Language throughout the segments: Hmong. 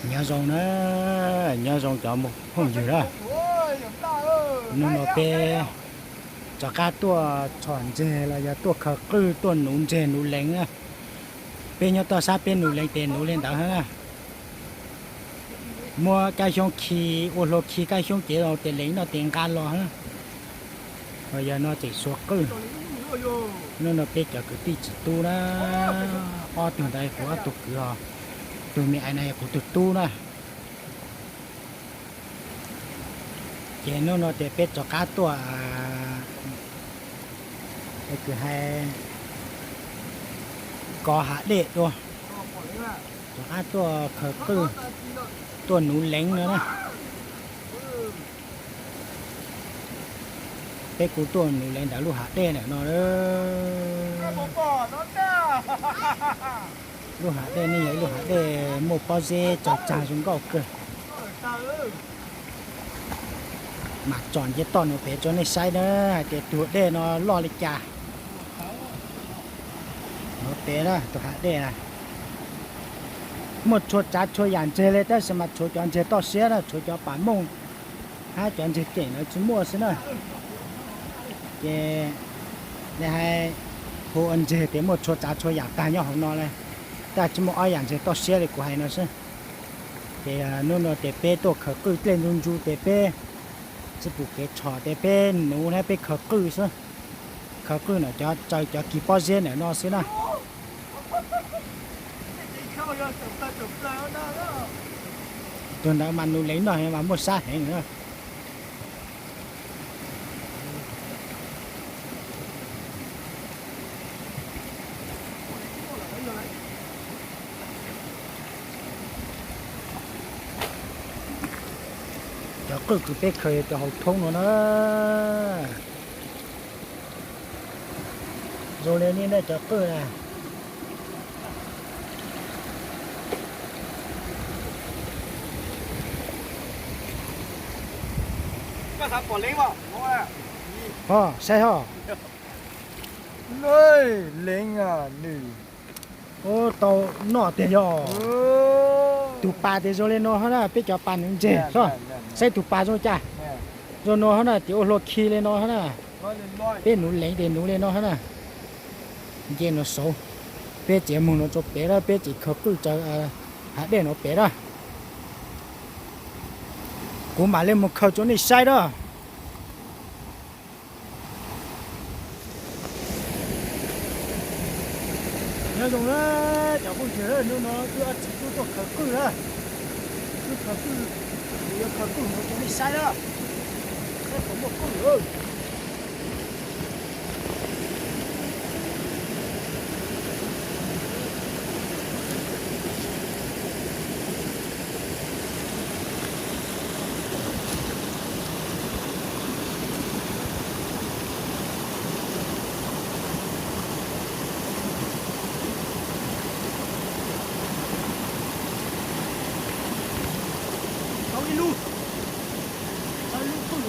Nyob zoo na, nyob zoo cov phooj ywg na. Hnub no peb rov qab tuaj tshom ntseg los yog tuaj khaws qwj tuaj nuv ntseg nuv leev na. Peb nyob toj sab peb nuv leev tes nuv li ntawd na. Muab kab xyoob khi, ua hlua khi kab xyoob ces tes leev noj tes nqa los na. Ho yog no tseem xuas qwj. Hnub no peb cov kwv tij tsis tub na, ob tug ntawd kuv ob tug kwv os, tus me ais no yog kuv tus tub na. Ces hnub no ces peb rov qab tuaj, es kws hais kov hav dej dua, rov qab tuaj khaws qwj, tuaj nuv leev no na. Peb kuj tuaj nuv leev ntawm lub hav dej ntawm no. Lub hav dej ne yog ib lub hav dej muaj pob zeb tsawg tsag zoo nkauj kawg. Mam tsom nce toj no pem rau nej saib na, hais tias tus dej no loj li cas. No pem na tus hav dej na, muaj txhua tsav txhua yam ntseg li tab sis mas tshuav cov ntseg toj siab na, tshuav cov pas mooj hab cov ntseg keem ntawd tsis muaj xwb na. Ces li hais hu ua ntseg ces muaj txhua tsav txhua yam tag nyob hauv no li, tab tsis muaj ob yam ntseg toj siab li kuv hais no xwb. Ces hnub no ces peb tuaj khaws qwj dlej ntsuj ntsuj ces peb tsis pum kev tshom ces peb nuv hab peb khaws qwj xwb. Khaws qwj ntawm cov tsaws cov kis pob zeb ntawm no xwb na. Tus ntawd mas nuv leev noj mas muaj sab heev na. Cov qwj kws peb khaws yog cov hauv thoob no na. Zoo li nej cov qwj na. Ho saib ho. Leev nws, tau noj tiag yog. Tus pas tias zoo li no hab na, peb cov pas nuv ntseg. Saib tus pas zoo cas. Zoo no hab na, tias ua hlua khi li no hab na. Peb nuv leev tias nuv li no hab na. Nce no saud, peb tseem moog no rau pem na, peb tseem khaws qwj tsaws hav dej no pem na. Kuv mam li moog khaws rau nej saib na. Nyob zoo na cov phooj ywg, hnub no wb ob txiv tub tuaj khaws qwj na. Wb khaws qwj, kuv yuav khaws qwj no rau nej saib na. Saib puas muaj qwj. Tau ib lub, tau ib lub qwj.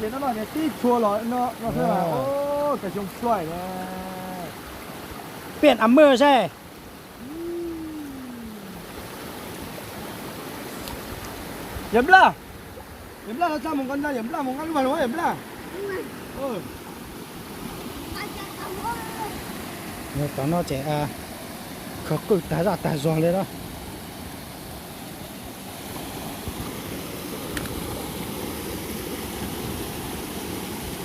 Ces no no ces tib tshua los no no xwb. Piaj a maj seb. Yawm Nplaj, Yawm Nplaj los txaj mus nqa, Yawm Nplaj mus nqa lub vas los Yawm Nplaj. Tom no ces khaws qwj tag zaj tag zog li na.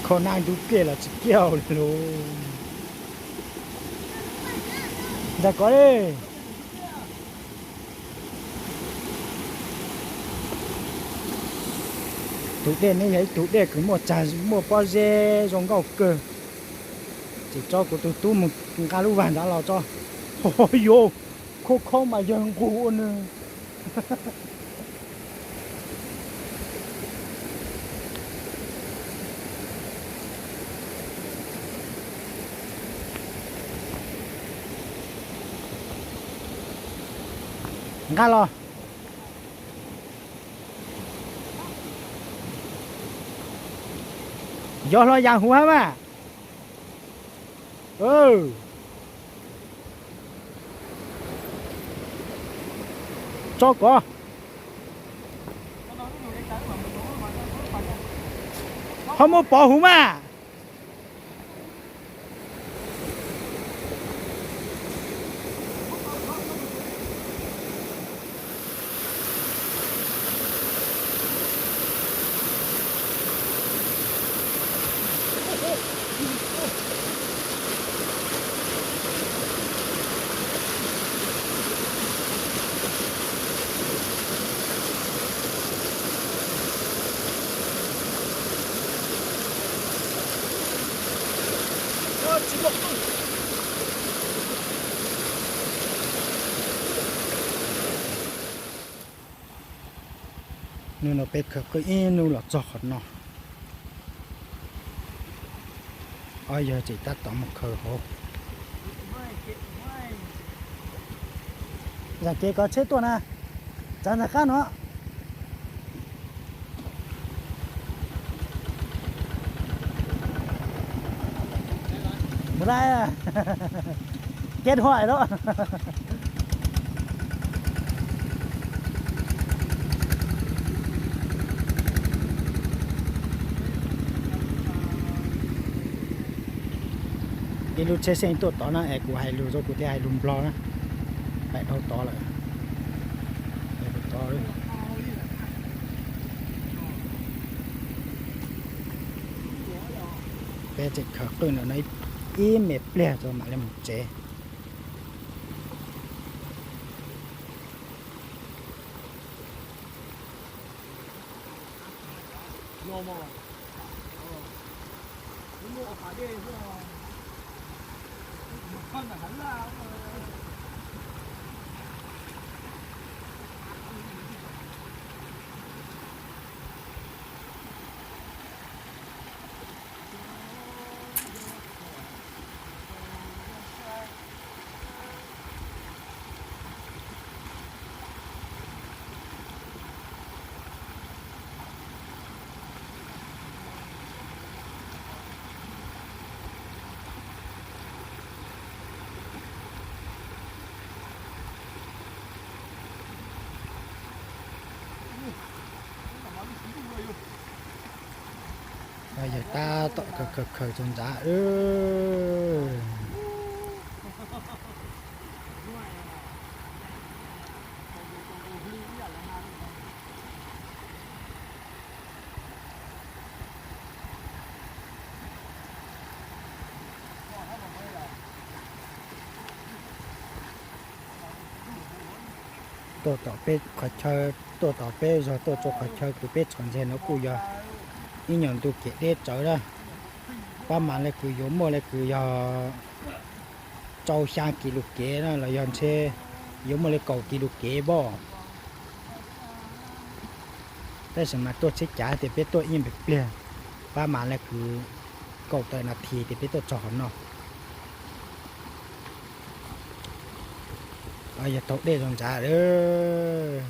Kho nab ntub kiag los tsis kiag li. Ntag kov li. Tus dej ne yog ib tug dej kws muaj tsag muaj pob zeb zoo nkauj kawg. Ces tso kuv tus tub mus nqa lub vas ntawd los tso. Ho yuav, khov kho mas yawg nqug ua nws. Nqa los. Yog hlo yas huv hab mas. Tso kov. Ho muab pov huv mas. Nub no peb khaws qwj ib nub los txog qhov no. Ob yawg tseem tab tom mus khaws hauv. Zam kev kov tsheb tuaj na, tsav ntawm qab no. Mus lawm, kev dhuav lawm. Ib lub tsheb xeej tuaj tod na es kuv hais lus rau kuv thiaj hais lus Nplog na. Hais dhau tod lawm. Peb tseem khaws qwj ntawm no ib me pliag rau mam li mus tsev. Yawg tab tom khaws khaws khaws txog ntxav. Tuaj tom peb qhov chaw, tuaj tom peb zog tuaj rau qhov chaw kws peb txhom ntxeg no kuj yog ib nyuag ntu kev deb tsawv na. Pab mas le kws yuav muaj le kws yog rau xya kis lus kev na los yog ntshe yuav muaj li kaum kis lus kev npoj. Tab sis mas tuaj tsheb cav tias peb tuaj ib me pliag, pab mas le kws kaum tawm nas this tias peb tuaj txog qhov no. Yog taug dej zoo ntxav lawm.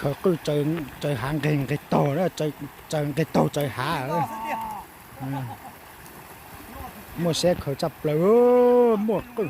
Khaws qwj tsaws hav nqeg nqeg taug, tsaws nqeg taug tsaws hav. Muaj siab khaws tshaj plaws, muaj qwj.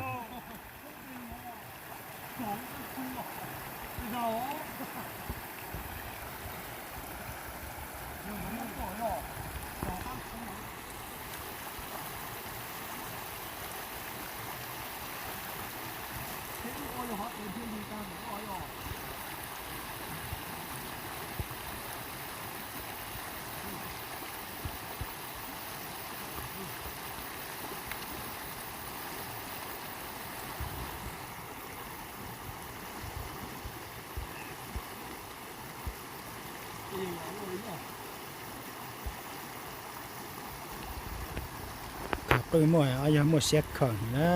Khaws qwj muaj, yog muaj siab khaws na.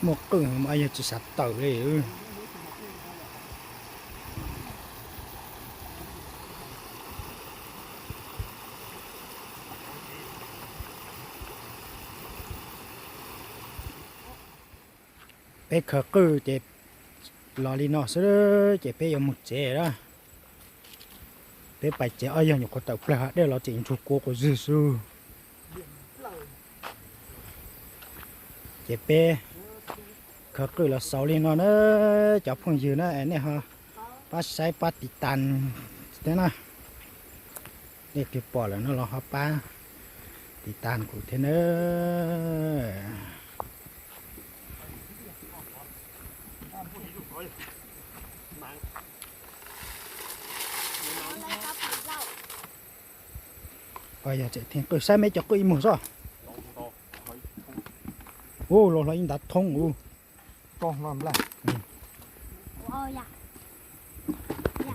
Muaj qwj mas yog tsis xav tawm li. Peb khaws qwj ces los li no xwb ces peb yuav mus tsev lawm. Peb pais tsev, ob yog nyuam qhuav tawm plaws hav dej los tseem ntsuag kua quas zwg xwb. Ces peb khaws qwj los xaus li no na, cov phooj ywg na, nej ho pab saib pab tiv tas thiab na. Nej twg pom lawm no los ho pab tiv tas kuv thiab na. Yog tseem theej qwj, saib meb cov qwj ib muag sob. Ua los hlo ib ntav thoob ua.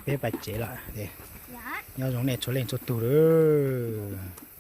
Peb pais tsev lawm, nyob zoo nej txhua leej txhua tug lawm.